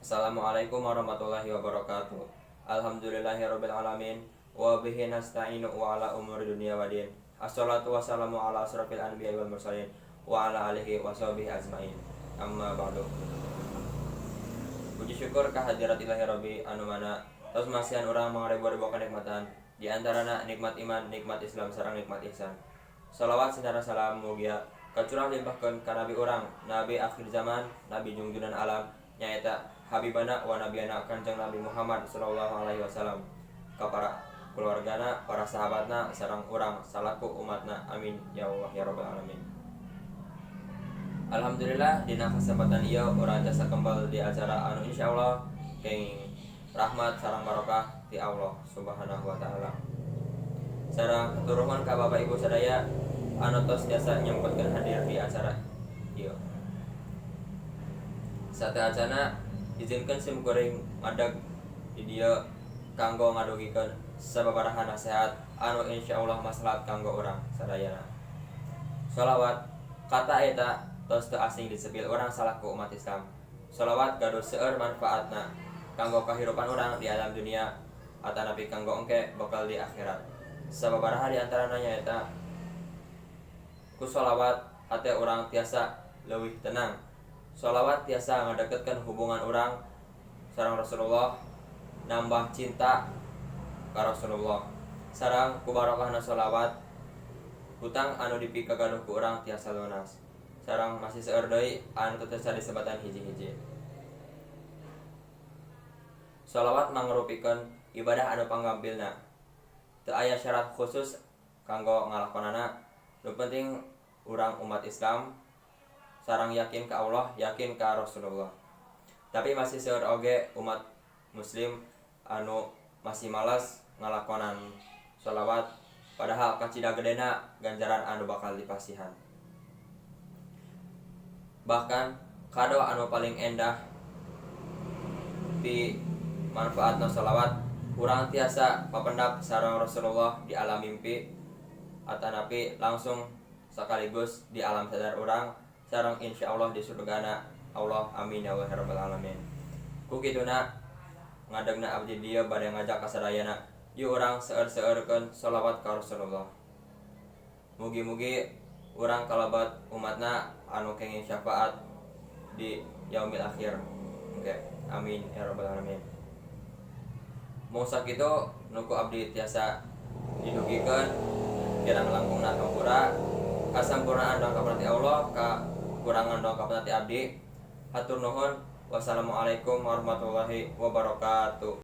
Assalamualaikum warahmatullahi wabarakatuh. Alhamdulillahirabbil alamin wa bihi nasta'inu wa ala umuri dunya waddin. Assalatu wassalamu ala asrofil anbiya'i wal mursalin wa ala alihi wa sahbihi ajmain. Amma ba'du. Puji syukur kehadirat Ilahi Rabbi anu mana tos masihan urang mangaribu-ribu kenikmatan, di antarana nikmat iman, nikmat Islam, sareng nikmat ihsan. Salawat sareng salam mugia kacurah limpahkeun ka nabi urang, nabi akhir zaman, nabi jungjunan alam, nyaeta habibana wa nabiyana Kanjeng Nabi Muhammad sallallahu alaihi wasallam, ka para keluargana, para sahabatna, sareng urang salaku umatna. Amin ya Allah ya rabbal alamin. Alhamdulillah, dina kesempatan ieu urang tiasa kembali di acara anu insyaallah kenging rahmat sareng barokah ti Allah Subhanahu wa Taala. Sareng hatur nuhun ka Bapak Ibu sadaya anu tos tiasa nyempetkeun hadir di acara ieu. Sateuacana, izinkeun sim kuring ngadeg di dieu kanggo ngadugikeun sababaraha nasihat anu insyaallah maslahat kanggo urang sadayana. Sholawat, kata eta tos teu asing disepil urang salaku umat Islam. Sholawat gaduh seueur manfaatna kanggo kahirupan urang di alam dunia atanapi kanggo engke bekal di akhirat. Sababaraha di antarana nyaeta ku sholawat hate urang tiasa leuwih tenang. Sholawat tiasa ngadeketkeun hubungan urang sareng Rasulullah, nambah cinta ka Rasulullah. Sareng ku barokahna sholawat, hutang anu dipikagaduh ku urang tiasa lunas. Sareng masih seueur deui anu teu tiasa disebatkan hiji-hiji. Sholawat mangrupikeun ibadah anu panggampilna. Teu aya syarat khusus kanggo ngalakonana, nu penting urang umat Islam sareng yakin ka Allah, yakin ka Rasulullah. Tapi masih seueur oge umat muslim anu masih malas ngalakonan sholawat, padahal kacida gedena ganjaran anu bakal dipasihan. Bahkan kado anu paling endah ti manfaatna sholawat, urang tiasa papendak sareng Rasulullah di alam mimpi atanapi langsung sekaligus di alam sadar urang, sareng insyaallah di surgana Allah. Amin ya Allah ya rabbal alamin. Ku kituna ngadegna abdi dieu bade ngajak ka sadayana, yuk urang seueur-seueurkeun sholawat ka Rasulullah. Mugi-mugi urang kalabat umatna anu kenging syafaat di yaumil akhir. Oke, amin ya rabbal alamin. Mung sakitu nu ku abdi tiasa didugikeun, kirang langkungna hampura. Kasampurnaan dongkap ti Allah, kakurangan dongkap ti abdi. Hatur nuhun. Wassalamualaikum warahmatullahi wabarakatuh.